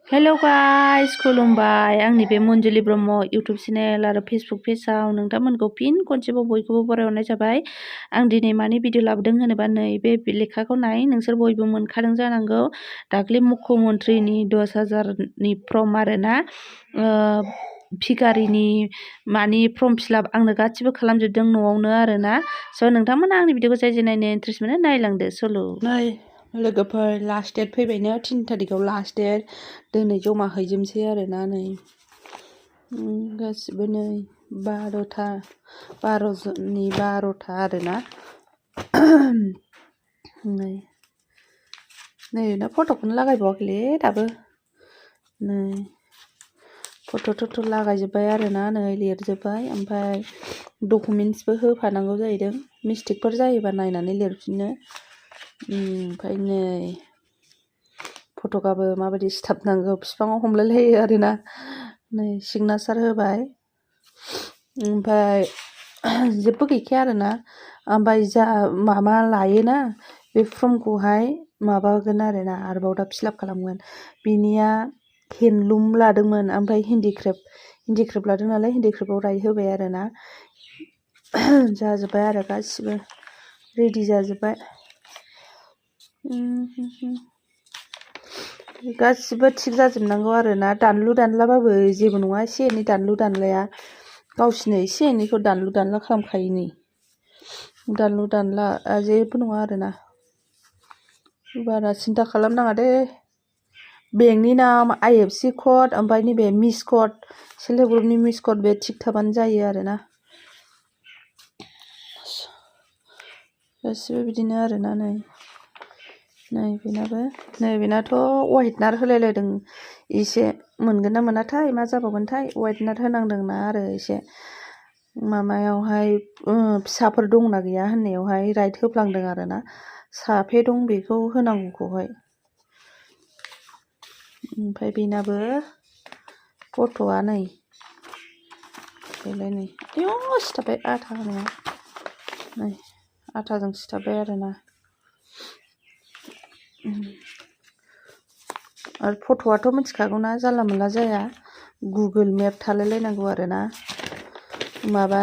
Hello guys खुलुमबाय आंनि बे मनजुलि ब्रह्म इउटुब चेनेल आरो फेसबुक पेजाव नोंथांमोनखौ फिन खनसेबाव बयखौबो बरायहरनाय जाबाय। आं दिनै मानि भिडिअ लाबोदों होनोबा नै बे लेखाखौ नाय, नोंसोर बयबो मोनखादों जानांगौ। दाख्लै मुख्यमन्त्रिनि 10,000नि फर्म आरोना भिखारिनि मानि फर्म फिलाप आंनो गासिबो खालामजोबदों न'आवनो आरोना। स' नोंथांमोना आंनि भिडिअखौ जाय नायनो इन्ट्रेस्ट मोनो नायलांदो। सल' नै लोगोफोर लास्ट डेट फैबायनो 3 तारिखआव लास्ट डेट दिनै जमा हैजोबसै आरोना। नै गासिबो नै 12 आरोना। नै ना फट'खौनो लागायबावाखैलै दाबो। नै फट' लागायजोब्बाय आरोना, नै लिरजोब्बाय। ओमफ्राय डकुमेन्ट्सबो होफानांगौ जाहैदों, मिस्टेकफोर जायोबा नायनानै लिरफिननो। ओमफ्राय नै फट'काबो माबायदि सिथाबनांगौ बिफाङाव हमलायलायो आरोना। नै सिगनेचार होबाय, ओमफ्राय जेबो गैखाया आरोना। ओमफ्राय जा माबा लायोना बे फर्मखौहाय माबागोन आरोना, आरोबाव दा फिलाप खालामगोन। बिनिया हेन्दलुम लादोंमोन, ओमफ्राय हेन्डिक्राफ्ट लादों नालाय हेन्डिक्राफ्टआव राइट होबाय आरोना। जाजोब्बाय आरो गासिबो रेडि जाजोब्बाय। गासिबो थिग जाजोबनांगौ आरोना। दानलु दानलाबाबो जेबो नङा, एसे एनै दानलु दानलाया गावसिनो एसे एनैखौ दानलु दानला खालामखायो। नै दानलु दानला जेबो नङा आरोना, बारा सिन्था खालामनाङा दे। बेंकनि नाम, IFSC कड, ओमफ्राय नैबे मिस कड, सेल्फ हेल्प ग्रुपनि मिस कड बे थिग थाबानो जायो आरोना। गासिबो बिदिनो आरोना। नै बेनाथ' वाइटनार होलायलायदों। एसे मोनगोन ना मोनाथाय, मा जाबावगोनथाय। वाइटनार होनांदोंना आरो एसे माबायावहाय फिसाफोर दंना गैया होननायावहाय राइट होफ्लांदों आरोना। साफे दं बेखौ होनांगौखौहाय। ओमफ्राय बेनाबो फट'आ नै बेलाय नै आयौ सिथाबबाय आथा होनायाव, नै आथाजों सिथाबबाय आरोना। आरो फट'आथ' मिथिखागौना जानला मोनला जाया, गुगोल मेप थालायलायनांगौ आरोना। माबा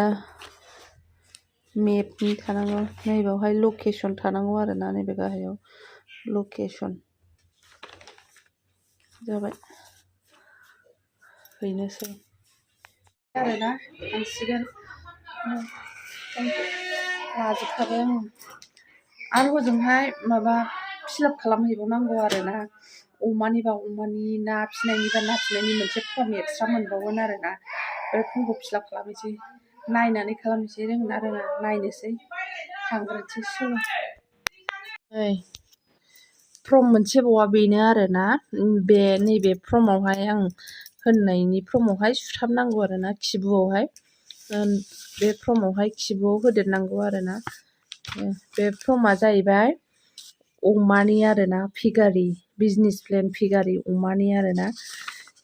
मेपनि थानांगौ, नैबावहाय लकेसन थानांगौ आरोना, नैबे गाहायाव लकेसन जाबाय। हैनोसै आरोना, थांसिगोन। लाजोबखाबाय आङो। आरो हजोंहाय माबा फिलाप खालामहैबावनांगौ आरोना। अमानिबा अमानि, ना फिनायनिबा ना फिनायनि मोनसे फर्म एक्सट्रा मोनबावगोन आरोना। बे फर्मखौ फिलाप खालामनोसै, नायनानै खालामनोसै, रोङो ना रोङा नायनोसै, थांग्रोनोसै। नै फर्म मोनसेबावा बेनो आरोना। बे नैबे फर्मावहाय आं होननायनि फर्मावहाय सुथाबनांगौ आरोना, खिबुआवहाय। बे फर्मावहाय खिबुआव होदेरनांगौ आरोना। बे फर्मा जाहैबाय अमानि आरोना, भिखारि बिजनेस प्लेन भिखारि अमानि आरोना।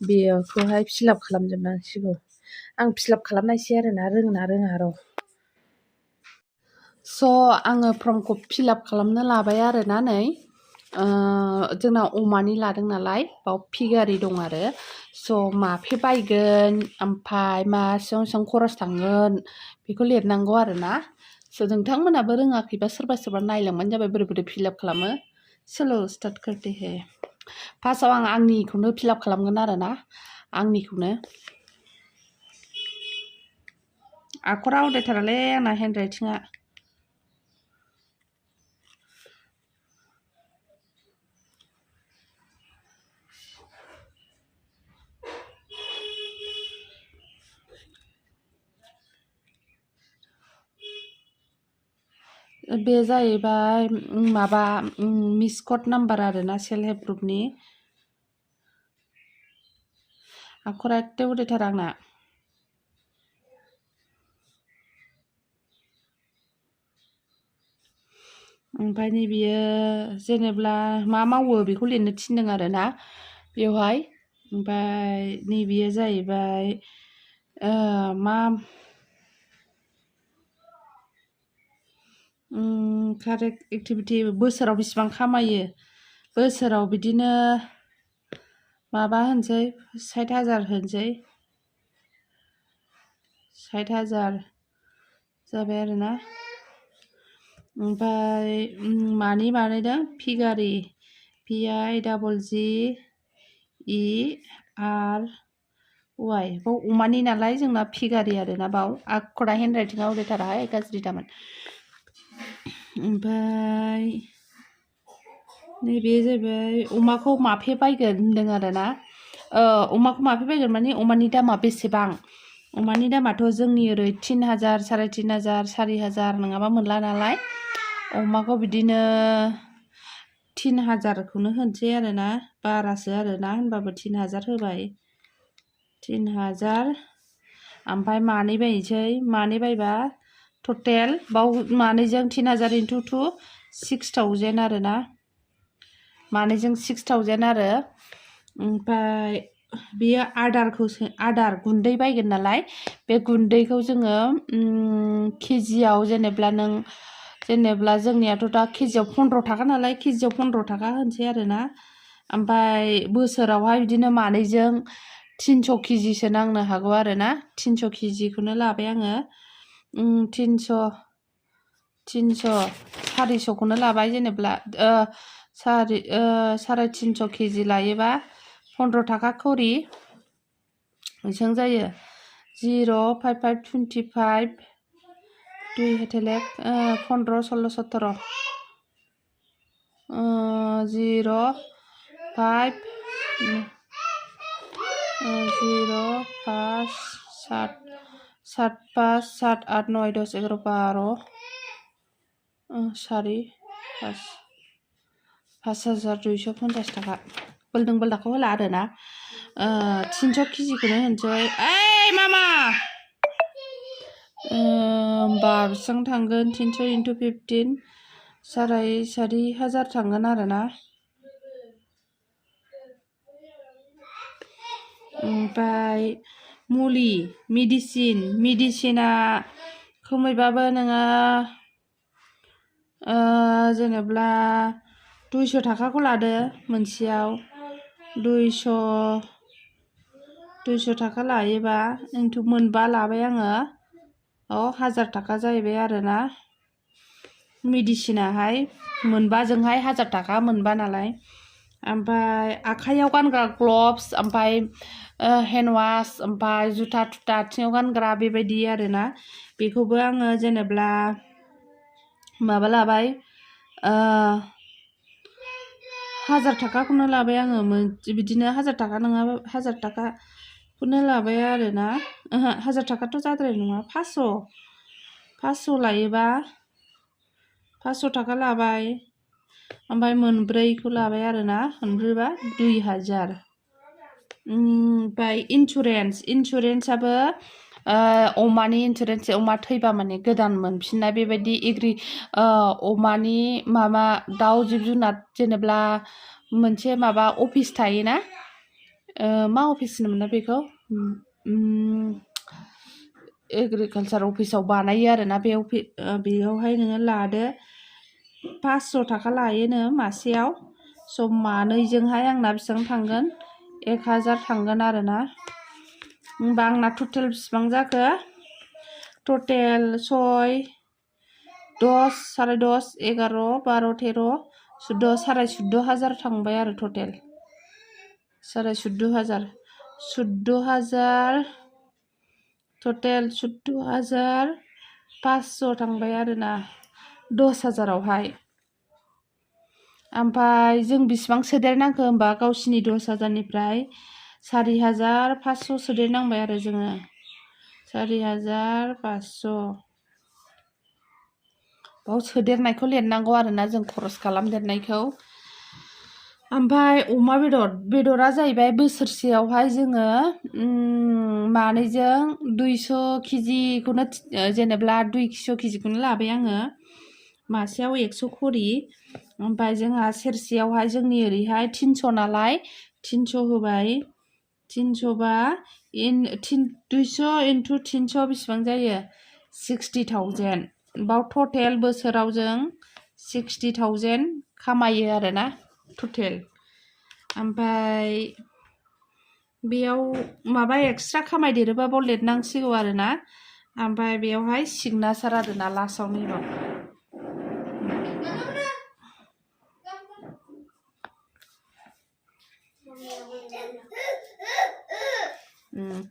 बेखौहाय फिलाप खालामजोबनांसिगौ। आं फिलाप खालामनायसै आरोना, रोङोना रोङा र'। स' आङो फर्मखौ फिलाप खालामनो लाबाय आरोना। नै जोंना अमानि लादों नालाय, बाव भिखारि दं आरो। स' माबे बायगोन, ओमफ्राय मासेयाव बेसेबां खरस थांगोन बेखौ लिरनांगौ आरोना। स' नोंथांमोनाबो रोङाखैबा सोरबा नायलांबानो जाबाय बोरै बोरै फिलाप खालामो। चलो स्टार्ट करते है। फार्स्टआव आं आंनिखौनो फिलाप खालामगोन आरोना, आंनिखौनो। आखरा उदायथारालै आंना हेन्ड राइटिंआ। बे जाहैबाय माबा मिस कड नाम्बार आरोना, सेल्फ हेल्प ग्रुपनि। आखरा एखे उदायथारा आंना। ओमफ्राय नै बियो जेनेब्ला मा मावो बेखौ लिरनो थिनदों आरोना बेवहाय। ओमफ्राय नैबेयो जाहैबाय मा कारेक्ट एक्टिभिटि, बोसोराव बेसेबां खामायो, बोसोराव बिदिनो माबा होनसै 60,000 होनसै 60,000 जाबाय आरोना ओमफ्राय मानि बानायदों फिगारि PIGGERY बाव अमानि नालाय जोंना फिगारि आरोना बाव आखरा हेन्ड राइटिंआ उरायथाराहाय गाज्रिथारमोन ओमफ्राय नैबे जाहैबाय अमाखौ माबे बायगोन होनदों आरोना अमाखौ माबे बायगोन माने अमानि दामा बेसेबां अमानि दामाथ' जोंनि ओरै 3,000 3,500 4,000 नङाबा मोनला नालाय अमाखौ बिदिनो 3,000खौनो होनसै आरोना बारासो आरोना होनबाबो 3,000 होबाय 3,000 ओमफ्राय मानै बायनोसै मानै बायबा टटेल बाव मानैजों 3,000 × 2 6,000 आरोना मानैजों 6,000 आरो ओमफ्राय बेयो आदार गुन्दै बायगोन नालाय बे गुन्दैखौ जोङो केजियाव जेनेब्ला जोंनियाथ' दा केजियाव 15 थाखा नालाय केजियाव 15 थाखा होनसै आरोना ओमफ्राय बोसोरावहाय बिदिनो मानैजों 300 केजिसो नांनो हागौ आरोना 300 केजिखौनो लाबाय आङो 400खौनो लाबाय जेनेब्ला 350 केजि लायोबा 15 थाखा खरि बेसेबां जायो 0 5 5 25 2 हेथेलेक 15 16 17 0 5 0 5 7 7 5 7 8 9 10 11 12 4 5,250 थाखा बोलदों बोलदाखौ होला आरोना 300 केजिखौनो होनसै ओइ मामा होमबा बेसेबां थांगोन 300 × 15 4,500 थांगोन आरोना ओमफ्राय मुलि मेडिसिना खमैबाबो नोङो जेनेब्ला 200 थाखाखौ लादो मोनसेयाव 200 थाखा लायोबा मोनबा लाबाय आङो 1,000 थाखा जाहैबाय आरोना मेडिसिनाहाय मोनबाजोंहाय 1,000 थाखा मोनबा नालाय ओमफ्राय आखाइयाव गानग्रा ग्लभ्स ओमफ्राय हेन्ड वाश ओमफ्राय जुथा थुथा आथिङाव गानग्रा बेबायदि आरोना बेखौबो आङो जेनेब्ला माबा लाबाय 1,000 थाखाखौनो लाबाय आङो बिदिनो 1,000 थाखा नङाबा 1,000 थाखाखौनो लाबाय आरोना 1,000 थाखाथ' जाद्राय नङा 500 लायोबा 500 थाखा लाबाय ओमफ्राय मोनब्रैखौ लाबाय आरोना मोनब्रैबा 2,000 ओमफ्राय इन्सुरेन्सआबो अमानि इन्सुरेन्स अमा थैबा माने गोदान मोनफिननाय बेबायदि अमानि माबा दाउ जिब जुनार जेनेब्ला मोनसे माबा अफिस थायोना मा अफिस होनोमोन बेखौ एग्रिकालसार अफिसाव बानायो आरोना बेयावहाय नोङो लादो 500 थाखा लायोनो मासेयाव मानैजोंहाय आंना बेसेबां थांगोन 1,000 थांगोन आरोना होमबा आंना टटेल बेसेबां जाखो टटेल 6 10 10.5 11 12 13 14 14,500 थांबाय आरो टटेल 14,500 टटेल 14,500 थांबाय आरोना 10,000आवहाय ओमफ्राय जों बेसेबां सोदेरनांखो होमबा गावसिनि 10,000निफ्राय 4,500 सोदेरनांबाय आरो जोङो 4,500 बाव सोदेरनायखौ लिरनांगौ आरोना जों खरस खालामदेरनायखौ ओमफ्राय अमा बेदरा जाहैबाय बोसोरसेयावहाय जोङो मानैजों 200 केजिखौनो जेनेब्ला 200 केजिखौनो लाबाय आङो मासेयाव 100 खरि ओमफ्राय जोंहा सेरसेयावहाय जोंनि ओरैहाय 300 नालाय 300 होबाय 300 बा 200 × 300 बेसेबां जायो 60,000 बाव टटेल बोसोराव जों 60,000 खामायो आरोना टटेल ओमफ्राय बेयाव माबा एक्सट्रा खामायदेरोबाबाव लिरनांसिगौ आरोना ओमफ्राय बेयावहाय सिगनेचार आरोना लास्टआव नैबाव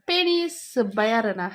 पेनिस जोब्बाय आरोना